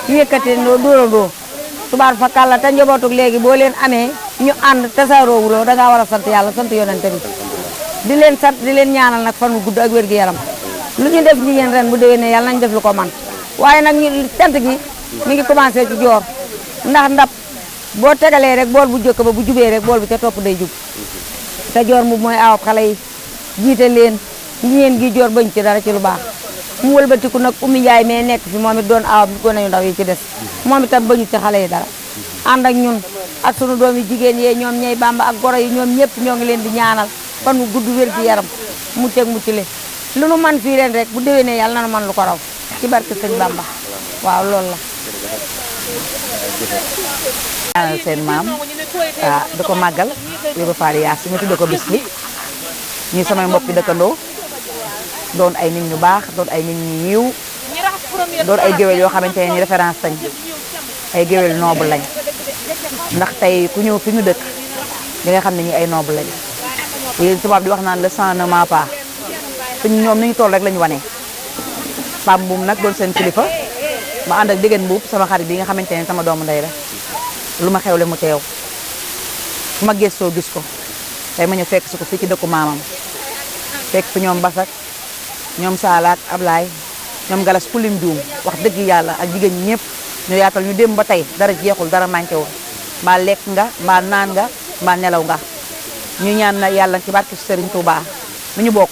yëkkati no dóorandoo tubaar fa kàlla te njabootug léegi boo leen amee ñu ànd tasaaroo wuloo da ngaa war a sant yàlla sant yonente bi di leen sant di leen ñaanal nag fan wu gudd ak wér gi yaram lu ñu def jigéen ren bu déwénee yàlla nañ def lu ko man waaye nag ñu cant gi mi ngi commencé ci joor ndax ndab boo tegalee rek bool bu jëkk ba bu jubee rek bool bi ca topp day jub te joor mu mooy aawab xale yi jiite leen ñeen gi joor bañ ci dara ci lu baax mu wëlbatiku nag Oumy Ndiaye mais nekk fi moom it doon aawam gone yu ndaw yi ci des moom itam bañu ci xale yi dara ànd ak ñun ak sunu doom yi jigéen yee ñoom ñey Bamba ak goro yi ñoom ñëpp ñoo ngi leen di ñaanal fan wu gudd wér gi yaram mucc ak mucc le lu nu man fii ren rek bu déwénee yàlla na nu man lu ko raw ci barke sëñ Bamba waaw loolu la ñaanal seen maam da ko màggal yóbbu faari yaa si ñu tudde ko bis bi ñi samay mbokk dëkkandoo doon ay nit ñu baax doon ay nit ñu yiw doon ay géwél yoo xamante ne ni référence lañ ay géwél noble lañ ndax tey ku ñëw fi ñu dëkk di nga xam ne ñi ay noble lañ yéen tubaab di wax naan le sang ne ment pas te ñoom ni ñu toll rek lañu wane Pape Mboum nag doon seen kilifa ma ànd ak Dégène Mbuub sama xarit bi nga xamante ne sama doomu ndey la lu ma xewle mu teew fu ma gëstoo gis ko tey ma ñu fekk si ko fii ci dëkku maamam fekk fi ñoom Basak ñoom Saalaak Ablaay ñoom Galas ku lim juum wax dëgg yàlla ak jigéen ñi ñëpp ñu yaatal ñu dem ba tey dara jeexul dara manqué wul mbaa lekk nga mbaa naan nga mbaa nelaw nga ñu ñaan na yàlla ci barke Serigne Touba mi ñu bokk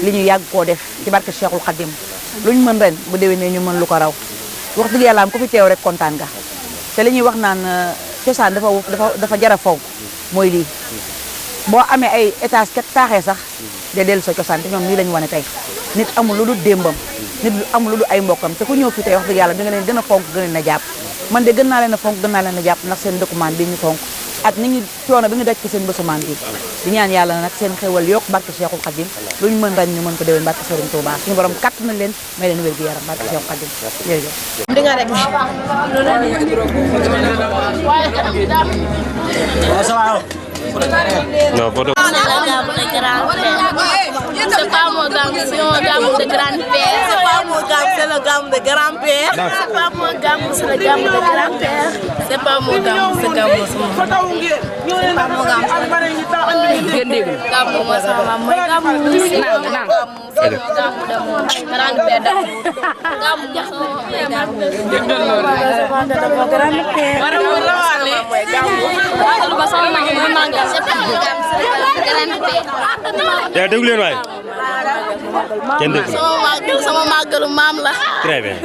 li ñu yàgg koo def ci barke Cheikhul Khadim lu ñu mën ren bu déwénee ñu mën lu ko raw wax dëgg yàlla am ku fi teew rek kontaan nga te li ñuy wax naan cosaan dafa jara fonk mooy lii boo amee ay étage ket taaxee sax de dellu sa cosaan te ñoom nii lañu wane tey nit amul lu dul démbam nit amul lu dul ay mbokkam te ku ñëw fi tey wax dëgg yàlla di nga leen gën a fonk gën a jàpp man de gën naa leen a fonk gën naa leen a jàpp ndax seen document bi ñu fonk ak ni ñu coono bi ñu daj ko seen bésumaan bi di ñaan yàlla nag seen xewal yokk barke Cheikhul Khadim lu ñu mën ren ñu mën ko déwén barke Serigne Touba suñu borom katt na leen may leen wér gu yaram barke Cheikhul Khadim jërëjëf di nga rek non photo. C'est pas mon gamme, c'est mon gamme de grand-père. c'est pas mon gamme, c'est le gamme de grand-père. C'est pas mon gamme, c'est le gamme de grand-père. C'est pas mon gamme, c'est gamme de mon gamme. C'est pas mon gamme, gamme de ma maman, moi gamme de c'est mon gamme de mon grand-père. Gamme de mon grand-père. yaa déglu leen waay. kenn déglu. sama màggalu maam la. très bien.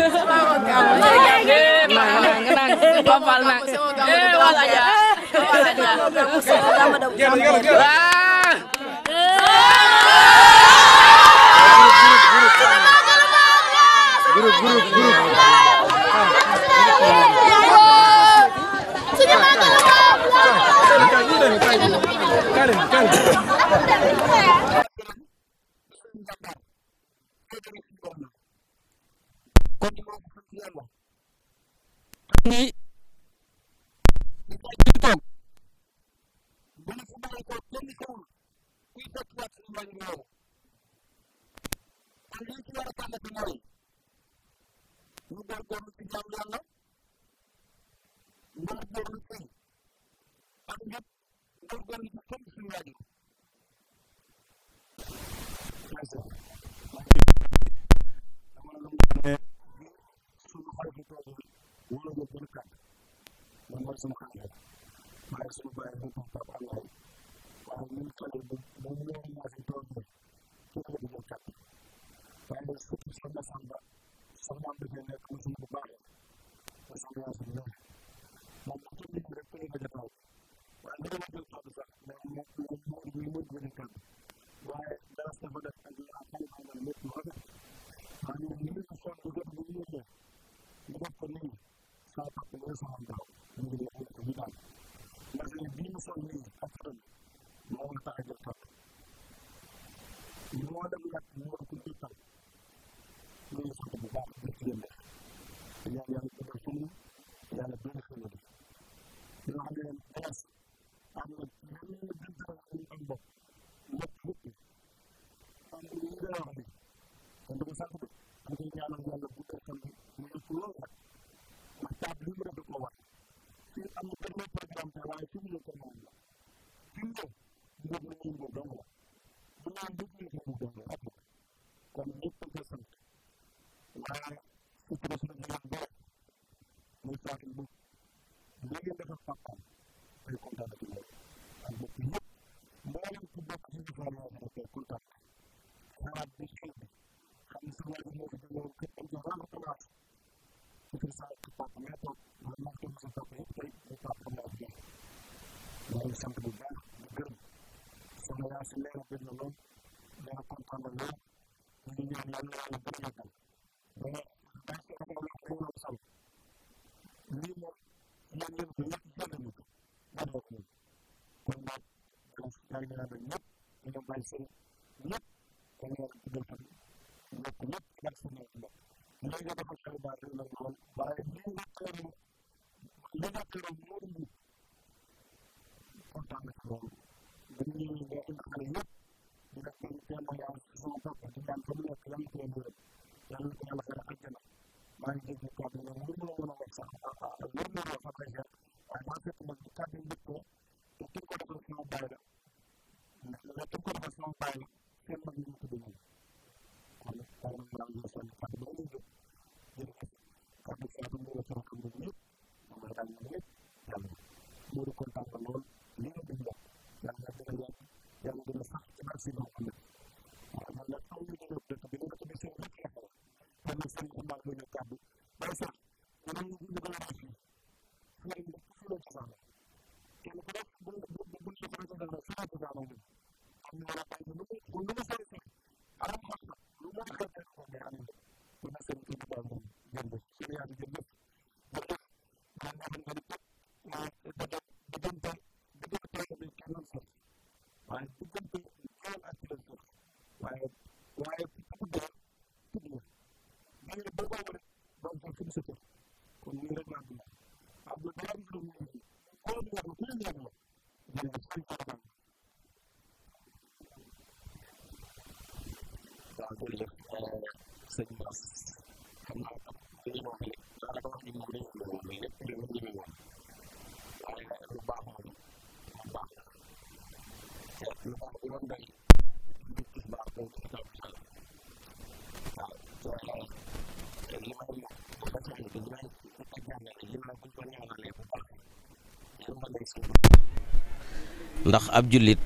ndax ab jullit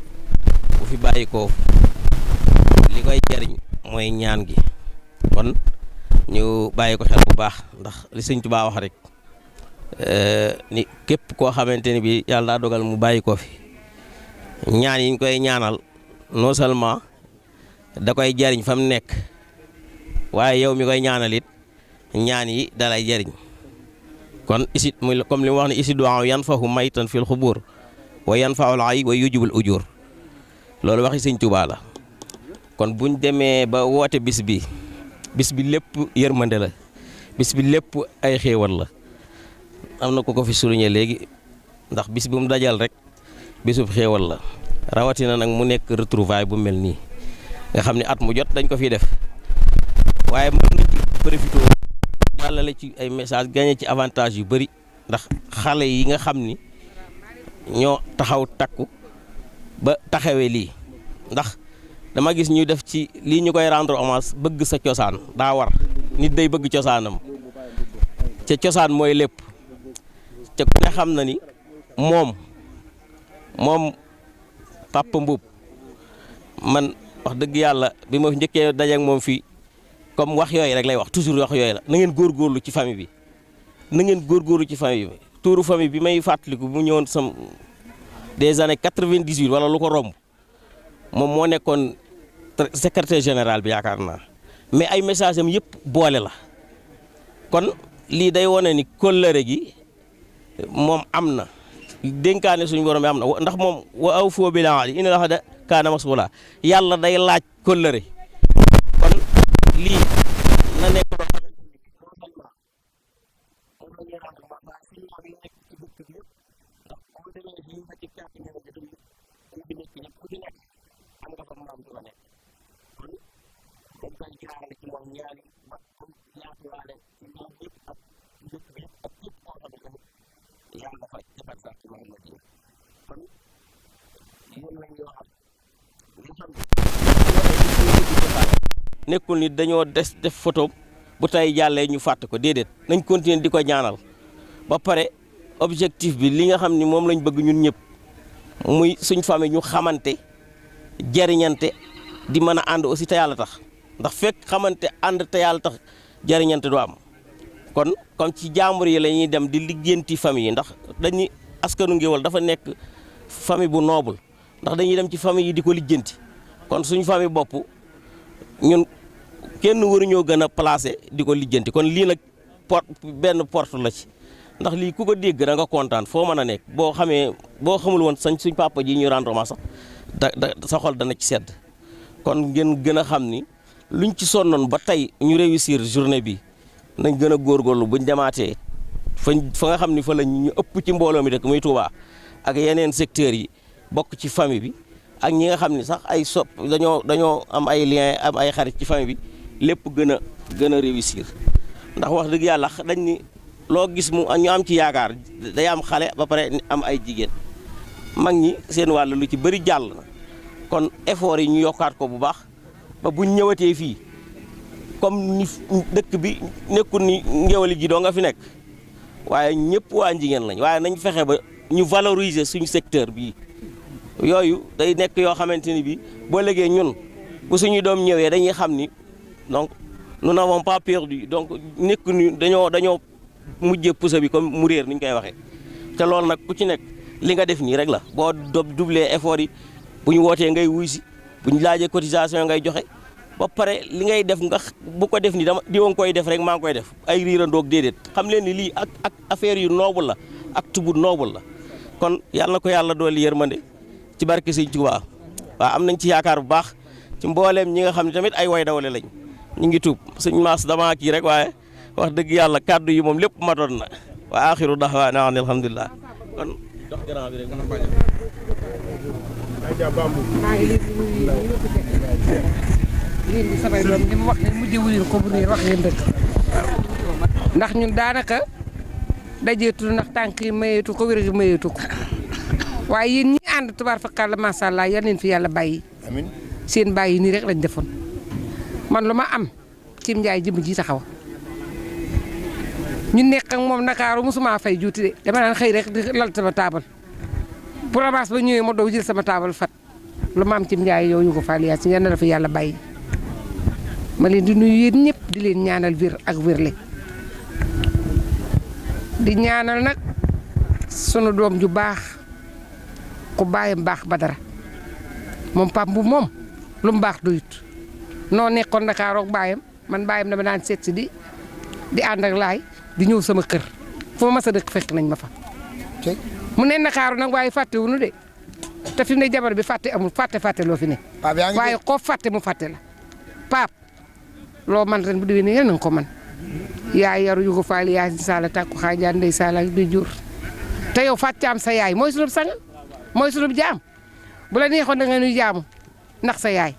bu fi bàyyi ko li koy jariñ mooy ñaan gi kon ñu bàyyi ko xel bu baax ndax li Sëñ Tuubaa wax rek ni képp koo xamante ni bi yàlla daa dogal mu bàyyi ko fi ñaan yi ñu koy ñaanal non seulement da koy jariñ fa mu nekk waaye yow mi koy ñaanal it ñaan yi dalay jariñ kon isit muy comme li mu wax ne isi du'a yanfahu maytan fil xubur wa yanfa'ul hayy wa yujibul ujur loolu waxi Sëñ Tuubaa la kon buñ demee ba woote bis bi lépp yërmande la bis bi lépp ay xéewal la am na ko fi souligné léegi ndax bis bu mu dajal rek bisub xéewal la rawatina nag mu nekk retrouvaille bu mel nii nga xam ne at mu jot dañ ko fiy def waaye mën nga ci profité jàllale ci ay message gagné ci avantage yu bari ndax xale yi nga xam ni ñoo taxaw takku ba taxawee lii ndax dama gis ñu def ci lii ñu koy rendre hommage bëgg sa cosaan daa war nit day bëgg cosaanam ca cosaan mooy lépp ca ku ne xam na ni moom Papa Mboup man wax dëgg yàlla bi ma njëkkee dajeek moom fii comme wax yooyu rek lay wax toujours wax yooyu la na ngeen góorgóorlu ci famille bi na ngeen góorgóorlu ci famille bi tuuru famille bi may fàttaliku mu ñëwoon sam des années 98 wala lu ko romb moom moo nekkoon secrétaire général bi yaakaar naa mais ay message am yëpp boole la kon lii day wone ni kóllëre gi moom am na dénkaane suñu borom bi am na ndax moom wa awfu bil ahdi inna al-ahda kaana mas'uula yàlla day laaj kóllëre kon lii na nekk nekkul ni dañoo def photo bu tay jàllee ñu fàtte ko déedéet nañ continuer di ko ñaanal ba pare objectif bi li nga xam ni moom lañ bëgg ñun ñëpp muy suñ famille ñu xamante jariñante di mën a ànd aussi te yàlla tax ndax fekk xamante ànd te yàlla tax jariñante du am kon comme ci jàmbur yi la ñuy dem di liggéenti famille yi ndax dañuy askanu Ngéwal dafa nekk famille bu noble ndax dañuy dem ci famille yi di ko lijjanti kon suñ famille bopp ñun kenn waruñoo gën a placé di ko lijjanti kon lii nag benn porte la ci ndax lii ku ko dégg da nga kontaan foo mën a nekk boo xamul woon suñ papa ji ñu rendre hommage sax sa xol dana ci sedd kon ngeen gën a xam ni luñ ci sonnoon ba tey ñu réussir journée bi nañ gën a góorgóorlu buñ demaatee fa nga xam ni fa la ñu ëpp ci mbooloo mi dëkk muy Touba ak yeneen secteurs yi bokk ci famille bi ak ñi nga xam ni sax ay dañoo am ay lien am ay xarit ci famille bi lépp gën a réussir ndax wax dëgg yàlla dañ ni loo gis ñu am ci yaakaar day am xale ba pare am ay jigéen mag ñi seen wàll lu ci bëri jàll na kon effort yi ñu yokkaat ko bu baax ba buñ ñëwatee fii comme ni dëkk bi nekkul ni Ngéwal ji doo nga fi nekk waaye ñëpp waa Njigéen lañ waaye nañ fexe ba ñu valoriser suñu secteur bii yooyu day nekk yoo xamante ni bi boo léegi ñun bu suñu doom ñëwee dañuy xam ni donc nous n'avons pas perdu donc nekku ni dañoo mujjee pousse bi comme mu réer ni ñu koy waxee te loolu nag ku ci nekk li nga def nii rek la boo doublé effort yi bu ñu wootee ngay wuy si bu ñu laajee cotisation ngay joxe ba pare li ngay def nga bu ko def ni dama diwa nga koy def rek maa ngi koy def ay riirandoog déedéet xam leen ni lii ak affaire yu noble la acte bu noble la kon yàlla na ko yàlla dooli yërmande ci barke Sëñ Tuubaa waaw am nañ ci yaakaar bu baax ci mbooleem ñi nga xam ne tamit ay way dawle lañ ñu ngi tuub suñ maas dama kii rek waaye wax dëgg yàlla kàddu yi moom lépp matoon na wa axiru daxwaana an alhamdulilah kon dox grand bi rek lii di samay doom li mu wax ne mujj wuleen ko bu wax ngeen dëgg ndax ñun daanaka dajeetu ndax tànk yi mayeetu ko wér gi mayeetu ko waaye yéen ñi ànd tubaar fakkaat la macha allah yal leen fi yàlla bàyyi amiin seen bàyyi nii rek lañ defoon man lu ma am Cim Njaay jëm ji taxaw ñu nekk ak moom Ndakaaru mosuma fay juuti de dama naan xëy rek di lal sama taabal pour ramas ba ñëwee ma dow jël sama taabal fat lu ma am Cim Njaay yow yu ko faal yaa si yal na la fi yàlla bàyyi ma leen di nuyu yéen ñëpp di leen ñaanal wér ak wérle di ñaanal nag sunu doom ju baax ku bàyyam baax ba dara moom Pape Mboup moom lu mu baax doyut noo nekkoon Ndakaaru ak bàyyam man bàyyam dama daan seet si di ànd ak laay di ñëw sama kër fu ma mas a dëkk fekk nañ ma fa. mu ne Ndakaaru nag waaye fàttewuñu de te fi mu ne jabar bi fàtte amul fàtte loo fi ne. waaye koo fàtte mu fàtte la Pape loo man ren bu déwénee yéen a ngi ko man yaay yaru yu ko faal yaay si saala tàkku xaajaan ndey saala di jur te yow fàtte am sa yaay mooy sunub sang mooy sunub jaam bu la neexoon da nga nuy jaamu ndax sa yaay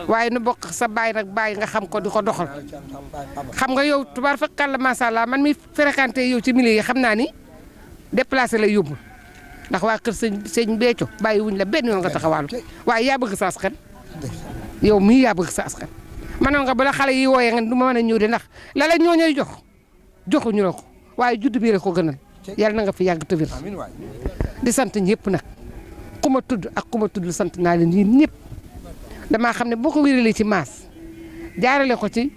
waaye nu bokk sa baay nag baay nga xam ko di ko doxal xam nga yow tubaar fakkal la macha allah man mi fréquenté yow ci milieu yi xam naa ni déplacé lay yóbbul ndax waa kër sëñ Béthio bàyyi wuñ la benn yoon nga taxawaalu waaye yaa bëgg sa askan yow mii yaa bëgg sa askan manoon nga bala xale yi wooyee nga du ma mën a ñëw de ndax la la ñoo ñooy joxuñu la ko waaye judd bi rek ko gënal yàlla na nga fi yàgg tëwér di sant ñëpp nag ku ma tudd ak ku ma tudd sant naa leen yéen ñëpp damaa xam ne boo ko wéralee ci maas jaarale ko ci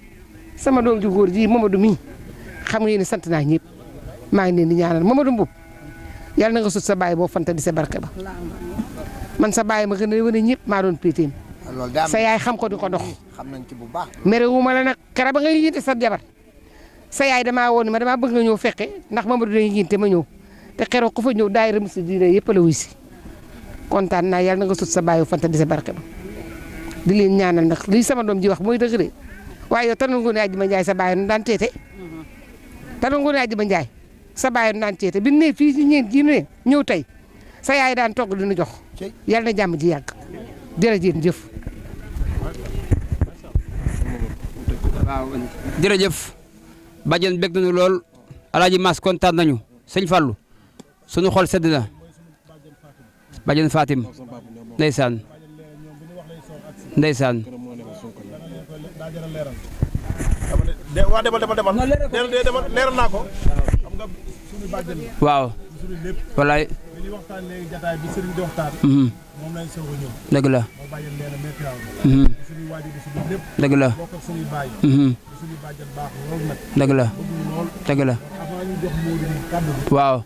sama doom ju góor ji Mamadou mii xam nga yéen sant naa ñëpp maa ngi leen di ñaanal Mamadou Mboup yàlla na nga sut sa baay boo fanta di sa barke ba man sa baay ma gën a wane ñëpp maa doon péeteem sa yaay xam ko di ko dox xam nañ ci bu baax mere wu ma la nag kera ba nga yéente sa jabar sa yaay damaa woon ma damaa bëgg nga ñëw fekke ndax Mamadou dañuy yéente ma ñëw te keroog ku fa ñëw daayira musi diine yëpp la wuy si kontaan naa yàlla na nga sut sa baay boo fanta di sa barke ba di leen ñaanal nag lii sama doom ji wax mooy dëgg de waaye yow tanal ngoone Adjuma Njaay sa baay nu daan teete tanal ngoone Adjuma Njaay sa baay nu daan teete bi ne fii ci ñeent ji ne ñëw tey sa yaay daan togg dina jox yàlla na jàmm ji yàgg jërëjëf jëf waaw jërëjëf bàjjen bég nañu lool alaaji Mass kontaan nañu sëñ Fallou sunu xol sedd na bàjjen Fatim ndeysaan ndeysaan waa demal leeral naa ko xam nga suñu bàjjen waaw suñu lépp wallaay bi ñuy waxtaan léegi jataay bi sëriñ di waxtaan moom lañ soog a ñëw dëgg la moo bàjjen leena météo suñu waajur di suñu lépp dëgg la bokk ak suñuy bàyyi suñu bàjjen baax lool nag dëgg la bëgguñu lool dëgg la avant ñu jox Modou ni kàddu bi waaw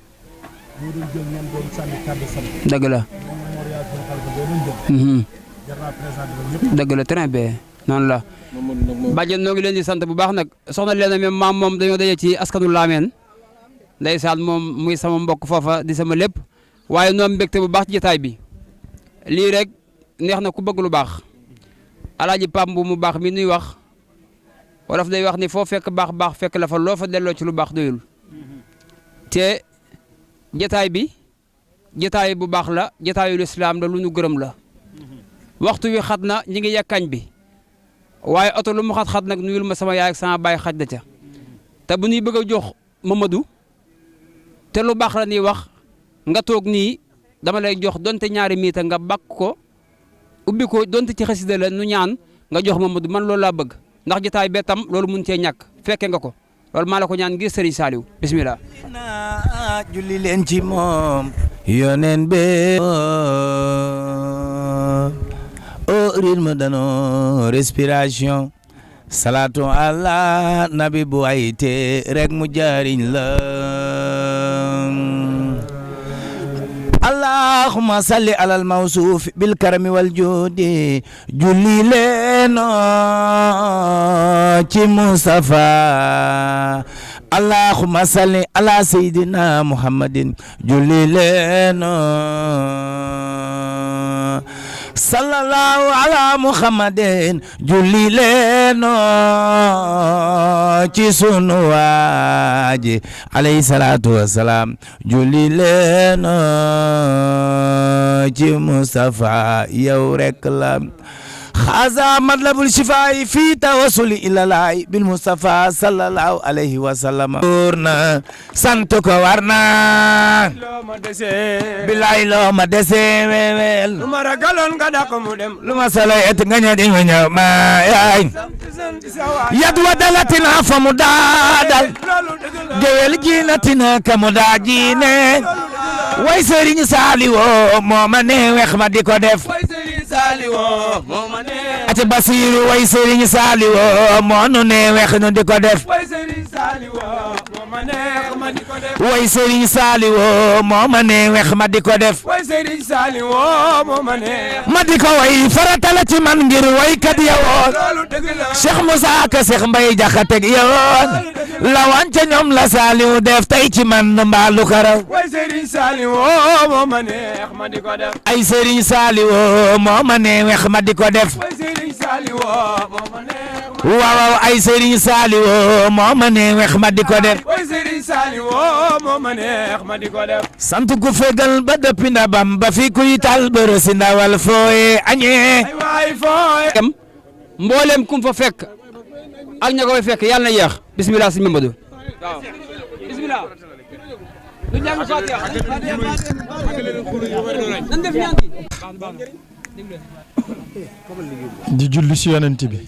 moo doon jël ñoom doon sànni kàddu sant dëgg la moom memorial suñu xalifa boo doon jël jar naa présenté ba ñëpp dëgg la très bien noonu la bàjjen noo ngi leen di sant bu baax nag soxna Leena même maam moom dañoo daje ci askanu Laameen ndeysaan moom muy sama mbokk foofa di sama lépp waaye noom mbégte bu baax ci jotaay bi lii rek neex na ku bëgg lu baax alaaji Pape Mboup mu baax mi nuy wax wolof day wax ni foo fekk baax fekk la fa loo fa delloo ci lu baax doyul te jotaay bi jotaay bu baax la jotaayu lislaam la lu ñu gërëm la waxtu wi xat na ñi ngi yekkañ bi waaye oto lu mu xat-xat nag nuyul ma sama yaay ak sama baay xaj na ca te bu ñuy bëgg a jox Mamadou te lu baax la ñuy wax nga toog nii dama lay jox donte ñaari miita nga bakk ko ubbi ko donte ci xasida la nu ñaan nga jox Mamadou man loolu laa bëgg ndax jotaay bee tam loolu mun cee ñàkk fekke nga ko loolu maa la ko ñaan ngir Serigne Saliou bismillah julli leen ci moom yonen be au rythme de nos respirations salatu ala nabi bu ayte rek mu jariñ la allahumma salli ala al mawsuf bil karami wal judi julli leen ci Mustafa allahumma salli ala sayyidina muhammadin julli leen sallallahu ala muhammadin julli leeno ci sunu waaji alayhi salatu wassalam julli leeno ci Mustafa yow rek la xaza matlabul shifaa fi tawassuli ilallah bil Mustafa sallallahu alayhi wa sallam na sant ko war na bilaay loo ma dese wewel lu ma ragaloon nga da ko mu dem lu ma sala et nga ñadi nga ñëw ma yaay yad wa dalatina fa mu daadal gewel jiinatina ka mu daa jiine way Serigne Saliou moo ma ne wex ma di ko def ati Basiru way Serigne Saliou moo nu ne wex nu di ko def way Serigne Saliou moo ma ne wex ma di ko def ma di ko way farata la ci man ngir way kat yowoon Cheikh Moussa Ka Cheikh Mbaye Jaxate yowoon la wance ñoom la Saliou def tey ci man mbaalu karaw ay Serigne Saliou moo ma ne wex ma di ko def waaw ay Serigne Saliou moo ma ne wex ma di ko def sant ku fegal ba dëppi ndabam ba fi kuy tal bërësi ndawal fooye añee mboolem kum fa fekk ak ña ko fay fekk yàlla na yeex bismillah sëñ Mamadou waaw bismillah lu jàng Fatiha nan def ñaan di julli ci yonent bi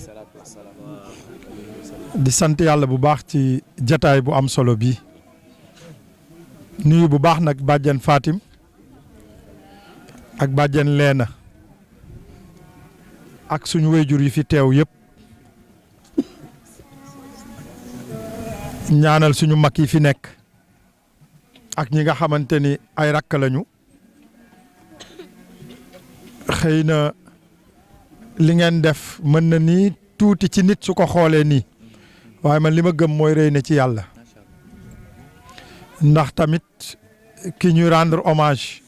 di sant yàlla bu baax ci jataay bu am solo bi nuyu bu baax nag bàjjen Fatim ak bàjjen Leena ak suñu wayjur yi fi teew yëpp ñaanal suñu mag yi fi nekk ak ñi nga xamante ni ay rakk lañu xëy na li ngeen def mën na nii tuuti ci nit su ko xoolee nii waaye man li ma gëm mooy rëy na ci yàlla ndax tamit ki ñuy rendre hommage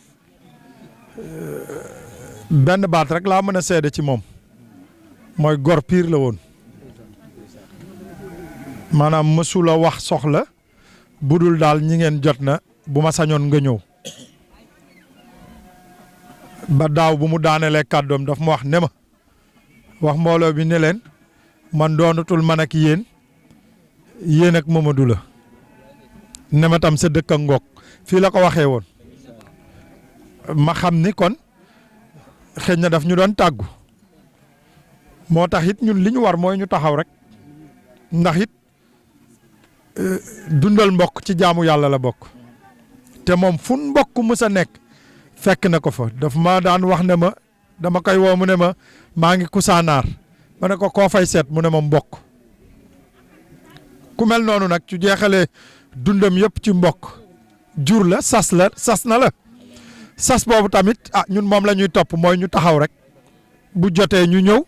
benn baat rek laa mën a seede ci moom mooy gor piir la woon maanaam mësula wax soxla budul daal ñi ngeen jot na bu ma sañoon nga ñëw ba daaw bu mu daanelee kàddoom daf ma wax ne ma wax mbooloo bi ne leen man doonatul man ak yéen ak Mamadou la ne ma tam sa dëkk ak ngoog fii la ko waxee woon ma xam ni kon xëy na daf ñu doon tàggu moo tax it ñun li ñu war mooy ñu taxaw rek ndax it dundal mbokk ci jaamu yàlla la bokk te moom fu mbokk mës a nekk fekk na ko fa daf ma daan wax ne ma dama koy woo mu ne ma maa ngi kusaanaar ma ne ko koo fay seet mu ne ma mbokk ku mel noonu nag ci jeexalee dundam yëpp ci mbokk jur la sas na la sas boobu tamit ñun moom la ñuy topp mooy ñu taxaw rek bu jotee ñu ñëw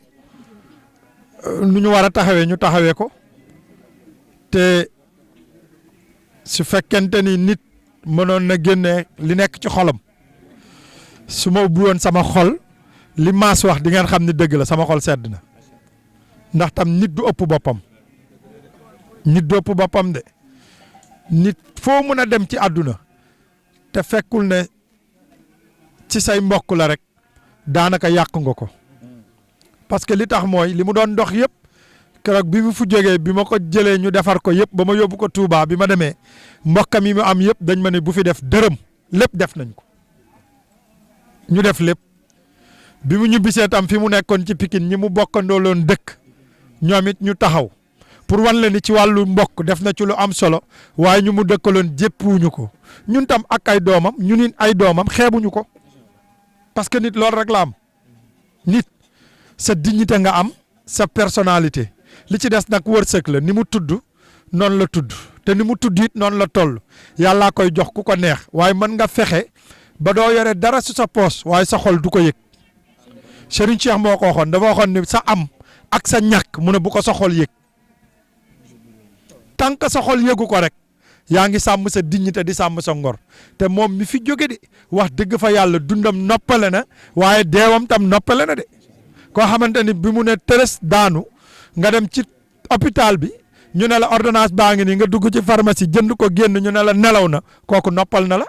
nu ñu war a taxawee ñu taxawee ko te su fekkente ni nit mënoon na génne li nekk ci xolam su ma ubbi woon sama xol li maas wax di ngeen xam ni dëgg la sama xol sedd na ndax tam nit du ëpp boppam de nit foo mën a dem ci àdduna te fekkul ne ci say mbokk la rek daanaka yàq nga ko parce que li tax mooy li mu doon dox yëpp keroog bi mu fu jógee bi ma ko jëlee ñu defar ko yëpp ba ma yóbbu ko Touba bi ma demee mbokkam yi mu am yëpp dañ ma ne bu fi def dërëm lépp def nañ ko ñu def lépp bi mu ñibbisee tam fi mu nekkoon ci Pikine ñi mu bokkandooloon dëkk ñoom it ñu taxaw pour wan la ni ci wàllu mbokk def na ci lu am solo waaye ñu mu dëkkaloon jéppuwuñu ko ñun tam ak ay doomam ñu nit ay doomam xeebuñu ko parce que nit loolu rek la am nit sa dignité nga am sa personnalité li ci des nag wërsëg la ni mu tudd noonu la tudd te ni mu tudd it noonu la toll yàllaa koy jox ku ko neex waaye mën nga fexe ba doo yore dara su sa poos waaye sa xol du ko yëg Serigne Cheikh moo ko waxoon dafa waxoon ni sa am ak sa ñàkk mu ne bu ko sa xol yëg tant que sa xol yëgu ko rek yaa ngi sàmm sa dignité di sàmm sa ngor te moom mi fi jóge de wax dëgg fa yàlla dundam noppale na waaye deewam tam noppale na de koo xamante ni bi mu ne tërës daanu nga dem ci hôpital bi ñu ne la ordonnance baa ngi nii nga dugg ci pharmacie jënd ko génn ñu ne la nelaw na kooku noppal na la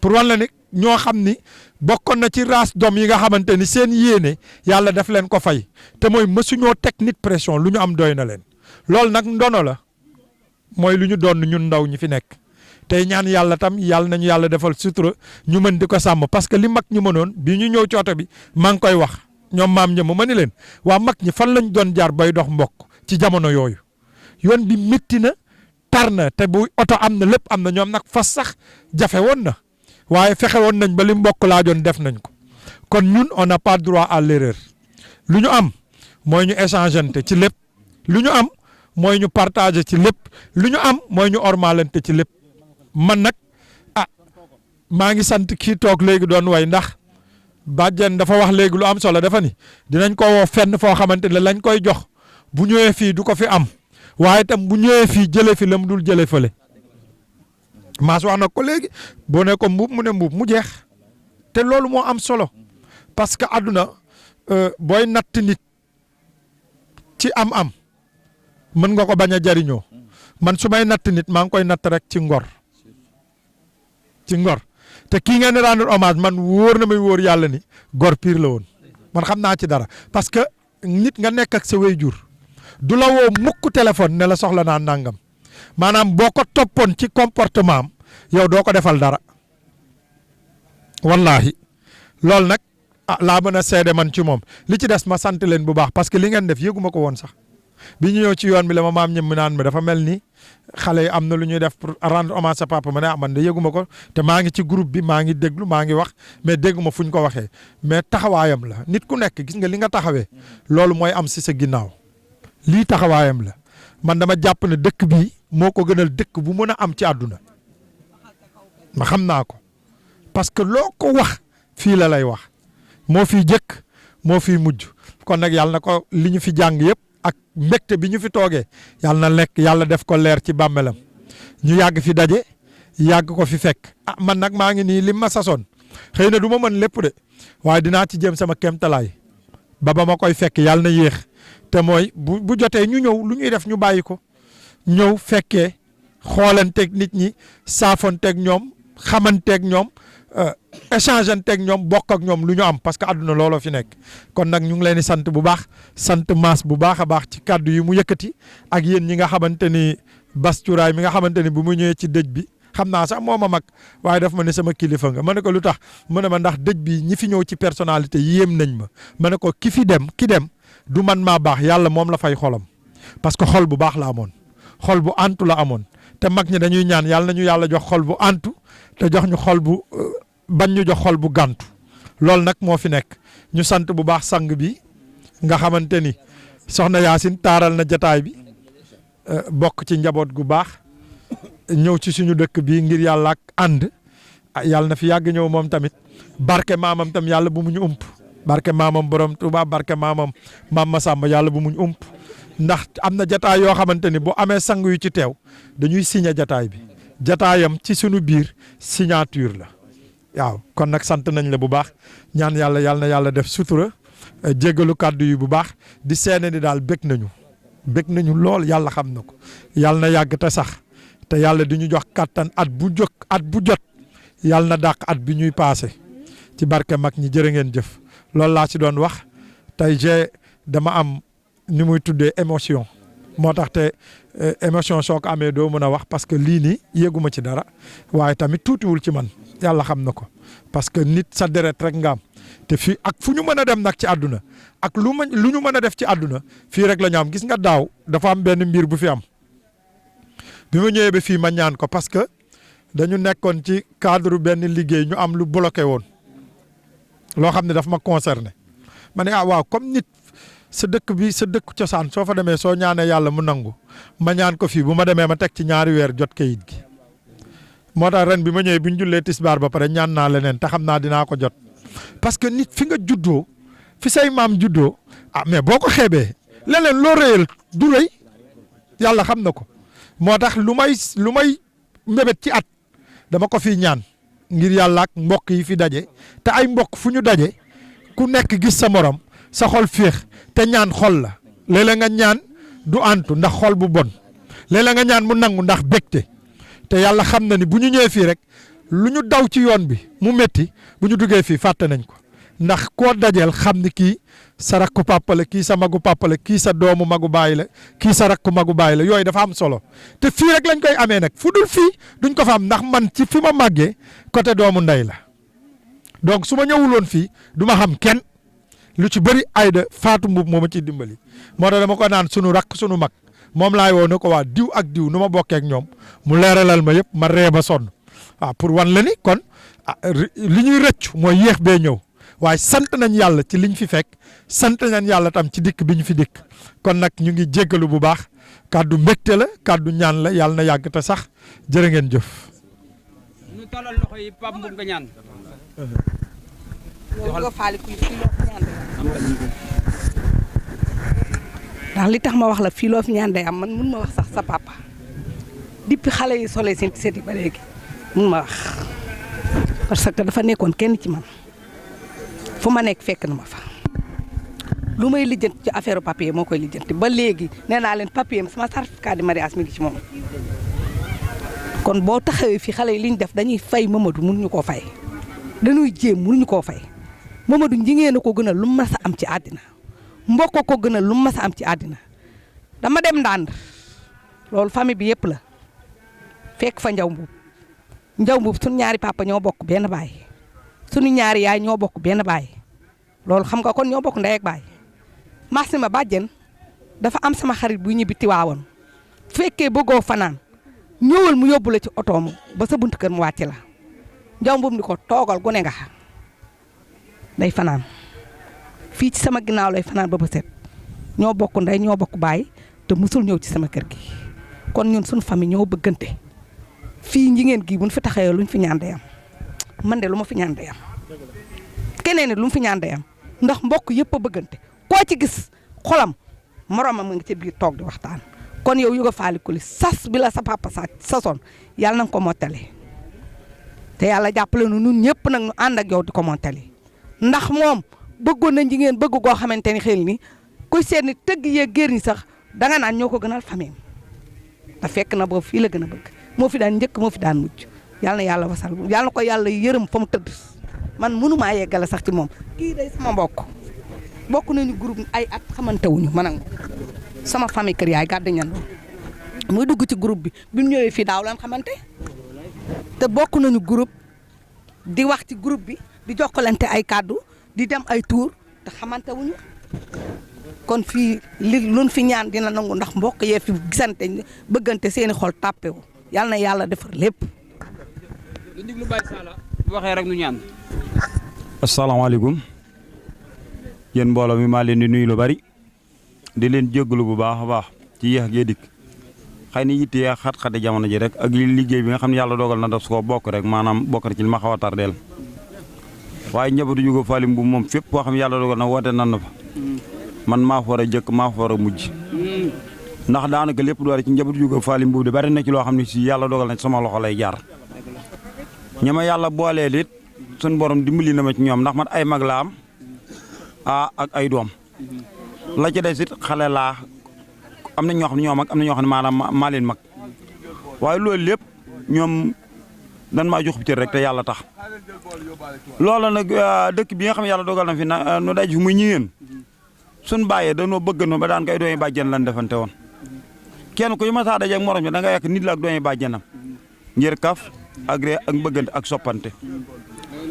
pour wan la ni ñoo xam ni bokkoon na ci race doom yi nga xamante ni seen yéene yàlla def leen ko fay te mooy mësuñoo teg nit pression lu ñu am doy na leen loolu nag ndono la mooy lu ñu doon ñun ndaw ñi fi nekk tey ñaan yàlla tam yàlla nañu yàlla defal sutura ñu mën di ko sàmm parce que li mag ñu mënoon bi ñu ñëw ci oto bi maa ngi koy wax ñoom maam ñëmm ma ni leen waa mag ñi fan lañ doon jaar bay dox mbokk ci jamono yooyu yoon bi métti na tar na te bu oto am na lépp am na ñoom nag fas sax jafe woon na waaye fexe woon nañ ba li mbokk laajoon def nañ ko kon ñun on n'a pas droit à l'erreur lu ñu am mooy ñu échangeante ci lépp lu ñu am mooy ñu partager ci lépp lu ñu am mooy ñu ormalante ci lépp man nag maa ngi sant kii toog léegi doon way ndax bàjjen dafa wax léegi lu am solo dafa ni dinañ ko woo fenn foo xamante ne lañ koy jox bu ñëwee fii du ko fi am waaye tam bu ñëwee fii jëlee fi la mu dul jëlee fële maas wax na ko léegi boo ne ko mbuub mu ne mbuub mu jeex te loolu moo am solo parce que àdduna booy natt nit ci am-am mën nga ko bañ a jariñoo man su may natt nit maa ngi koy natt rek ci ngor te kii ngeen di rendre hommage man wóor na may wóor yàlla ni gor pire la woon man xam naa ci dara parce que nit nga nekk ak sa waajur du la woo mukk téléphone ne la soxla naa nangam maanaam boo ko toppoon ci comportement am yow doo ko defal dara wallahi loolu nag laa mën a seede man ci moom li ci des ma sant leen bu baax parce que li ngeen def yëguma ko woon sax bi ñu ñëw ci yoon bi la ma maam ñëm mi naan ma dafa mel ni xale yi am na lu ñuy def pour rendre hommage sa papa ma ne man de yëguma ko te maa ngi ci groupe bi maa ngi déglu maa ngi wax mais dégguma fu ñu ko waxee mais taxawaayam la nit ku nekk gis nga li nga taxawee loolu mooy am si sa ginnaaw lii taxawaayam la man dama jàpp ne dëkk bii moo ko gënal dëkk bu mën a am ci àdduna ma xam naa ko parce que loo ko wax fii la lay wax moo fiy jëkk moo fiy mujj kon nag yàlla na ko li ñu fi jàng yëpp ak mbégte bi ñu fi toogee yàlla na lekk yàlla def ko leer ci bàmmeelam ñu yàgg fi daje yàgg ko fi fekk man nag maa ngi nii lim ma sasoon xëy na du ma mën lépp de waaye dinaa ci jéem sama kéemtalaay ba ma koy fekk yàlla na yéex te mooy bu jotee ñu ñëw lu ñuy def ñu bàyyi ko ñëw fekkee xoolanteeg nit ñi saafonteeg ñoom xamanteeg ñoom échangeanteeg ñoom bokk ak ñoom lu ñu am parce que àdduna looloo fi nekk kon nag ñu ngi leen di sant bu baax sant maas bu baax a baax ci kàddu yi mu yëkkati ak yéen ñi nga xamante ni Bas Cuuraay mi nga xamante ni bu mu ñëwee ci dëj bi xam naa sax moo ma mag waaye daf ma ne sama kilifa nga ma ne ko lu tax mu ne ma ndax dëj bi ñi fi ñëw ci personnalité yéem nañ ma ne ko ki dem du man maa baax yàlla moom la fay xolam parce que xol bu baax la amoon xol bu antu la amoon te mag ñi dañuy ñaan yàlla nañu yàlla jox xol bu antu te jox ñu xol bu bañ ñu jox xol bu gàntu loolu nag moo fi nekk ñu sant bu baax sang bi nga xamante ni soxna Yaasin taaral na jataay bi bokk ci njaboot gu baax ñëw ci suñu dëkk bi ngir yàlla ak ànd yàlla na fi yàgg ñëw moom tamit barke maamam tam yàlla bu mu ñu ump barke maamam borom Tuuba barke maam Masamba yàlla bu mu ñu ump ndax am na jataay yoo xamante ni bu amee sang yu ci teew dañuy signé jataay bi jataayam ci suñu biir signature la waaw kon nag sant nañ la bu baax ñaan yàlla na yàlla def sutura jéggalu kàddu yi bu baax di seene ni daal bég nañu lool yàlla xam na ko yàlla na yàgg te sax te yàlla di ñu jox kàttan at bu jot yàlla na dàq at bi ñuy paase ci barke mag ñi jërë ngeen jëf loolu laa ci doon wax tey dama am ni muy tuddee émotion moo tax te émotion soo ko amee doo mën a wax parce que lii nii yéeguma ci dara waaye tamit tuutiwul ci man yàlla xam na ko parce que nit sa deret rek nga am te fii ak fu ñu mën a dem nag ci àdduna ak lu ñu mën a def ci àdduna fii rek la ñu am gis nga daaw dafa am benn mbir bu fi am bi ma ñëwee ba fii ma ñaan ko parce que dañu nekkoon ci cadre benn liggéey ñu am lu bloqué woon loo xam ne daf ma concerné ma ne waaw comme nit sa dëkk cosaan soo fa demee soo ñaanee yàlla mu nangu ma ñaan ko fii bu ma demee ma teg ci 2 weer jot kayit gi moo tax ren bi ma ñëwee bi ñu jullee tisbaar ba pare ñaan naa leneen te xam naa dinaa ko jot parce que nit fi nga juddoo fi say maam juddoo mais boo ko xeebee leneen loo rëyal du rëy yàlla xam na ko moo tax lu may mbébét ci at dama ko fi ñaan ngir yàlla ak mbokk yi fi daje te ay mbokk fu ñu daje ku nekk gis sa morom sa xol féex te ñaan xol la léeg-léeg nga ñaan du antu ndax xol bu bon léeg-léeg nga ñaan mu nangu ndax bégte te yàlla xam na ni bu ñu ñëwee fii rek lu ñu daw ci yoon bi mu métti bu ñu duggee fii fàtte nañ ko ndax koo dajeel xam ni kii sa rakku papa la kii sa magu papa la kii sa doomu magu baay la kii sa rakku magu baay la yooyu dafa am solo te fii rek lañ koy amee nag fu dul fii duñ ko fa am ndax man ci fi ma màggee côté doomu ndey la donc su ma ñëwuloon fii du ma xam kenn lu ci bëri Aïda Fatou Mboup moo ma ciy dimbali moo tax dama ko naan sunu rakk sunu mag moom laay woo ne ko waa diw ak diw nu ma bokkee ak ñoom mu leeralal ma yëpp ma ree ba sonn waaw pour wan la ni kon li ñuy rëccu mooy yéex bee ñëw waaye sant nañ yàlla ci liñ fi fekk sant nañ yàlla tam ci dikk bi ñu fi dikk kon nag ñu ngi jéggalu bu baax kàddu mbégte la kàddu ñaan la yàlla na yàgg te sax jërë ngeen jëf. ñu talal loxo yi Pape Mboup nga ñaan. ndax li tax ma wax la fii loo fi ñaan day am man mun ma wax sax sa papa depuis xale yi solee seen seet yi ba léegi mun ma wax parce que dafa nekkoon kenn ci man fu ma nekk fekk na ma fa lu may lijjanti ci affaire papier moo koy lijjanti ba léegi nee naa leen papier sama certificat de mariage mi ngi ci moom kon boo taxawee fii xale yi li ñu def dañuy fay Mamadou mënuñu koo fay dañuy jéem mënuñu koo fay Mamadou njigéen a ko gënal lu mu mas a am ci àddina mbokk ko gënal lu mu mas a am ci àddina dama dem ndànd loolu famille bi yëpp la fekk fa Njaw Mboup suñu ñaari papa ñoo bokk benn baay suñu ñaari yaay ñoo bokk benn baay loolu xam nga kon ñoo bokk ndey ak baay marché ma bàjjen dafa am sama xarit bu ñibbi Tiwaawoon fekkee bëggoo fanaan ñëwal mu yóbbu la ci otoom ba sa buntu kër mu wàcc la Njaw Mboup ni ko toogal gune nga day fanaan fii ci sama ginnaaw lay fanaan ba set ñoo bokk ndey ñoo bokk baay te musul ñëw ci sama kër gi kon ñun suñu famille ñoo bëggante fii njigéen gi buñ fi taxawee luñ fi ñaan day am man de lu ma fi ñaan day am keneen it lu mu fi ñaan day am ndax mbokk yëpp a bëggante koo ci gis xolam moromam a ngi ci biir toog di waxtaan kon yow Youga Fall Coly sas bi la sa papa sasoon yàlla na nga ko mottali te yàlla jàppale nu ñun ñëpp nag ñu ànd ak yow di ko mottali ndax moom bëggoon na njigéen bëgg goo xamante ni xel ni kuy seet ni tëgg yee géer ñi sax danga naan ñoo ko gënal famille te fekk na boobu fii la gën a bëgg moo fi daan njëkk moo fi daan mujj yàlla na yàlla wasal yàlla na ko yàlla yërëm fa mu tëdd man mënumaa yeggale sax ci moom kii day sama bokk nañu groupe ay at xamante wuñu man ak sama famille kër yaay gàddu ñan muy dugg ci groupe bi mu ñëwee fii daaw lan xamante te bokk nañu groupe di wax ci groupe bi di jokkalante ay kàddu di dem ay tour te xamante wuñu kon fii luñ fi ñaan dina nangu ndax mbokk yee fi gisante bëggante seeni xol tàppewu yàlla na yàlla defar lépp. lu diglu Baye Sala bu waxee rek nu ñaan. asalaamaaleykum yéen mbooloo mi maa leen di nuyu lu bari di leen jéggalu bu baax a baax ci yéex gee dikk xëy na yitte yaa xat-xate jamono ji rek ak liggéey bi nga xam ne yàlla dogal na daf su ko bokk rek maanaam bokk na ci li ma xaw a tardeel waaye njabootu Youga Fall Mboup moom fépp koo xam ne yàlla dogal na woote nan na fa man maa fa war a jëkk maa fa war a mujj ndax daanaka lépp doore ci njabootu Youga Fall Mboup di bari na ci loo xam ne si yàlla dogal na sama loxo lay jaar ñama yàlla booleel it suñ borom dimbali na ma ci ñoom ndax man ay mag laa am ak ay doom la ca des it xale laa am na ñoo xam ne ñoo mag am na ñoo xam ne maanaam maa leen mag waaye loolu lépp ñoom dan maa jox cër rek te yàlla tax loola nag dëkk bi nga xam ne yàlla dogal na fi na nu daj fi muy ñëween suñ bàyyee danoo bëgg no ba daan koy doomi bàjjen lan defante woon kenn ku ñu ma saa daje ak morom bi da nga yàq nit la ak doomi bàjjenam ngir kaf ak ree ak bëggante ak soppante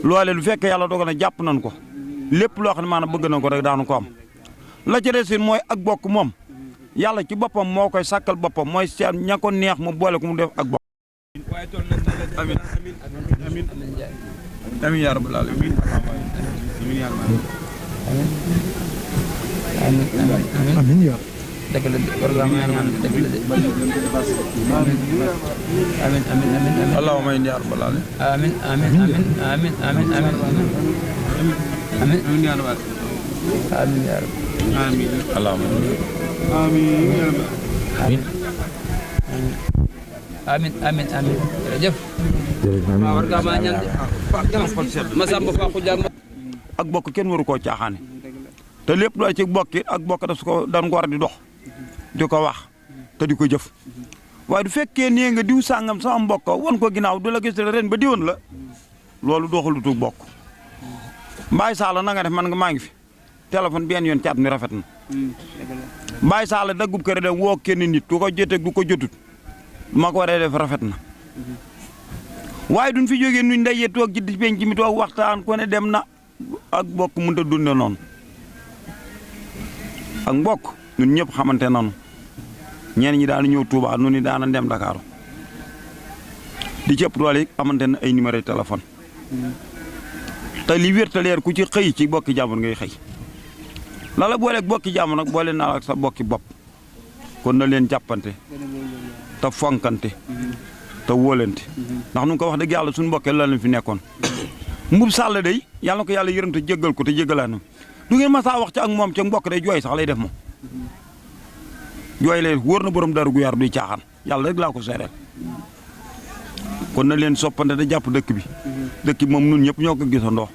loole lu fekkee yàlla dogal na jàpp nañ ko lépp loo xam ne maanaam bëgg nañ ko rek daanu ko am la ca des mooy ak bokk moom yàlla ci boppam moo koy sàkkal boppam mooy seet ña ko neex mu boole ko mu def ak bokk. amiin amiin amiin yaa rabbal aalamiin amiin yaa rabbal aalamiin amiin yaa dëgg la war nga ñaan dëgg la amiin amiin amiin allahumma amiin yaa rabbal aalamiin amiin amiin amiin amiin amiin amiin amiin yaa rabbal amiin yaa rabbal amiin allahumma amiin amiin yaa rabbal aalamiin amin amin amin jërëjëf waaw war nga ma ñaan ma samba fa ku jàng ak bokk kenn waru koo caaxaane te lépp loo ci bokki ak bokk daf ko dañ ko war di dox di ko wax te di ko jëf waaye du fekkee nee nga diw sàngam sama mbokk wan ko ginnaaw du la gis ren ba diwoon la loolu doxalutu bokk Mbaye Sall na nga def man nga maa ngi fi téléphone benn yoon caat mi rafet na Mbaye Sall daggub kër dem woo kenn nit du ko jotee du ko jotut ma ko waree def rafet na waaye duñ fi jógee nuñ ndey toog ci di penc mi toog waxtaan ko ne dem na ak bokk mënut a dunde noonu ak mbokk ñun ñëpp xamante nanu ñenn ñi daanu ñëw Touba nu ni daana dem Dakar di ci ëpp doole yi amante na ay numéro téléphone te li wér te leer ku ci xëy ci bokki jàmbur ngay xëy la la booleeg bokki jàmbur nag boole naa ak sa bokki bopp kon na leen jàppante te fonkante te wóolante ndax nu ko wax dëgg yàlla suñu mbokkee la leen fi nekkoon mbub Sall day yàlla na ko yàlla yërëm te jéggal ko te jéggalaanam du ngeen ma saa wax ci ak moom ca mbokk day jooy sax lay def moom jooy lay wóor na borom daru gu yar duy caaxaan yàlla rek laa ko seereel kon na leen soppante te jàpp dëkk bi dëkk bi moom nun ñëpp ñoo ko gisandoo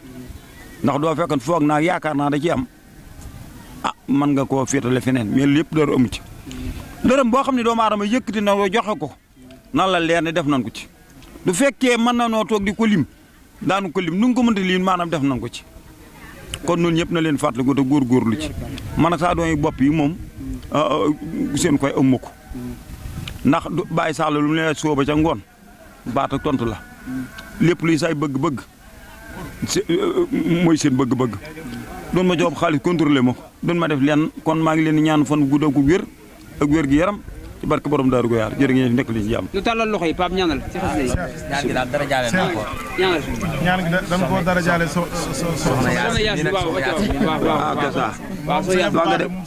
ndax doo fekkoon foog naa yaakaar naa da ci am ah mën nga koo féetale feneen mais lépp dara amu ci dërëm boo xam ne doomu aadama yëkkati na joxe ko nan la leer ne def nañ ko ci du fekkee mën na noo toog di ko lim daanu ko lim nu nga ko mënta lim maanaam def nañ ko ci kon nun ñëpp na leen fàttaliku te góorgóorlu ci man ak saa doon yi bopp yi moom seen koy ëmma ko ndax Baye Sall lu mu leen sooba ca ngoon baat ak tontu la lépp luy say bëgg-bëgg mooy seen bëgg-bëgg doon ma jox xaalis contrôlé ma ko doon ma def leen kon maa ngi leen di ñaan fan gudd ak wér ak wér gi yaram ci barke borom Daaru Goyaar jërë ngeen nekk li ci jàmm ñu tàllal loxo yi Pape ñaanal ci xas yi ñaan gi daal dara jaale na ko ñaanal ñaan gi dañ ko dara jaale soxna Yaasin waaw waaw ça waaw so Yaasin nga de moom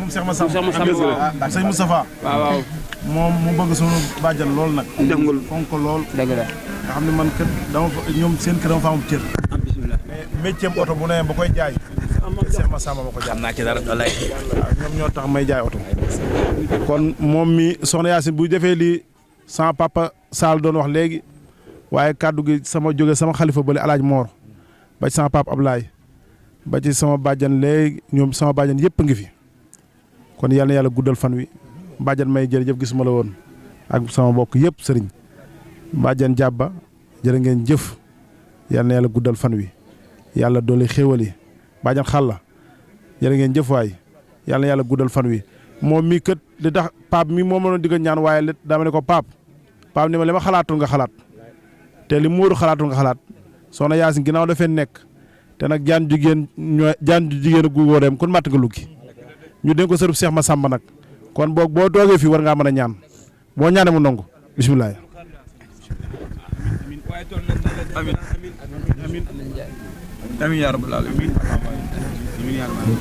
Cheikh Massamba sëñ Moustapha waaw moom mu bëgg sunu bàjjan lool nag def nga fonk ko lool dëgg la nga xam ne man kër dama ñoom seen kër dama fa am cër mais métier oto bu ne ba koy jaay Cheikh Massamba ma ko jaay am naa ci dara wallaay ñoom ñoo tax may jaay oto kon moom mi soxna Yaasin bu defee lii sama papa Sall doon wax léegi waaye kàddu gi sama jóge sama xalifa bële alaaj Moor ba ci sama papa Ablaye ba ci sama bàjjan léegi ñoom sama bàjjan yëpp a ngi fi kon yal na yàlla guddal fan wi bàjjan may jërëjëf gisuma la woon ak sama mbokk yëpp sëriñ bàjjan jàbba jërë ngeen jëf yal na yàlla guddal fan wi yàlla doole xéewal yi bàjjan xàlla jërë ngeen jëf waay yal na yàlla guddal fan wi moom mii kët li tax Pape mi moom la doon digga ñaan waaye li dama ne ko Pape ni ma li ma xalaatul nga xalaat te li Moodu xalaatul nga xalaat soxna Yaasin ginnaaw dafee nekk te nag jaan jigéen gu wóoreem kon matt nga luggi ñu dénk ko sërub Cheikh Massamba nag kon boog boo toogee fii war ngaa mën a ñaan boo ñaanee mu nangu bisimilah. amin amin amin yaa rabbal alamin amin yaa rabbal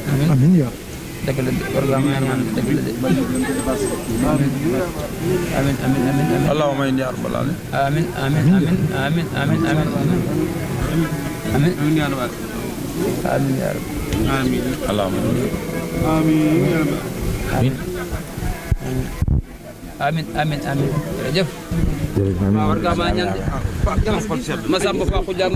alamin amin yaa dëgg la war nga ma ñaan dëgg la amin amin amin amin allahumma amin yaa rabbal alamin amin amin amin amin amin amin amin yaa rabbal amin yaa rabbal amin allahumma amin yaa rabbal amin amin amin amin jërëjëf war nga ma ñaan ma samba fa ku jàng